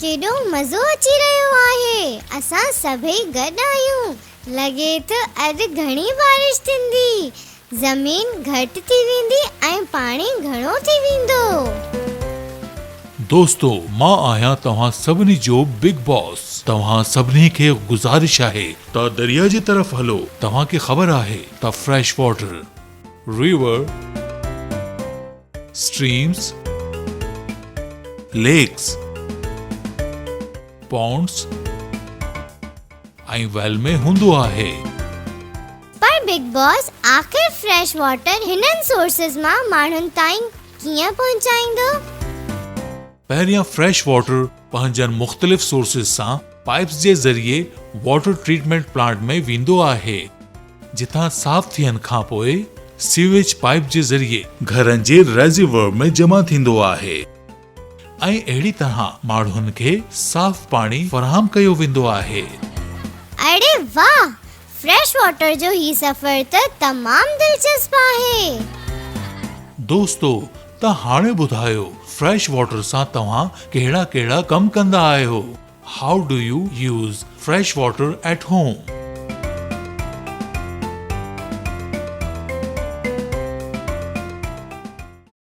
ڪيڏو مزو اچي رهيو آهي. اسان سڀئي گڏ آهيون. لڳي ٿو اڄ گهڻي بارش ٿيندي. زمين گهٽ ٿي ويندي ۽ پاڻي گهڻو ٿي ويندو. دوستو مان آهيان توهان سڀني جو بگ باس توهان سڀني کي گذارش آهي ته دريا جي طرف هلو توهان کي خبر آهي ته fresh water, river, streams, lakes, ponds ۽ well ۾ هوندو آهي. پر بگ باس آخر فريش واٽر هنن سورسز مان ماڻهن تائين ڪيئن پهچائيندو؟ پهريان فريش واٽر پنهنجن مختلف سورسز سان پائپس جي ذريعي واٽر ٽريٽمينٽ پلانٽ ۾ ويندو آهي جتان صاف ٿيڻ کانپوء سيويج پائپ جي ذريعي گهرن جي ريزيور ۾ جمع ٿيندو آهي. ۽ اهڙي طرح ماڻهن کي صاف پاڻي فراهم ڪيو ويندو آهي. اڙي واهه! فريش واٽر جو هي سفر ته تمام دلچسپ آهي. دوستو ته هاڻي ٻڌايو فريش واٽر سان توهان ڪهڙا ڪهڙا ڪم ڪندا آهيو؟ How do you use fresh water at home?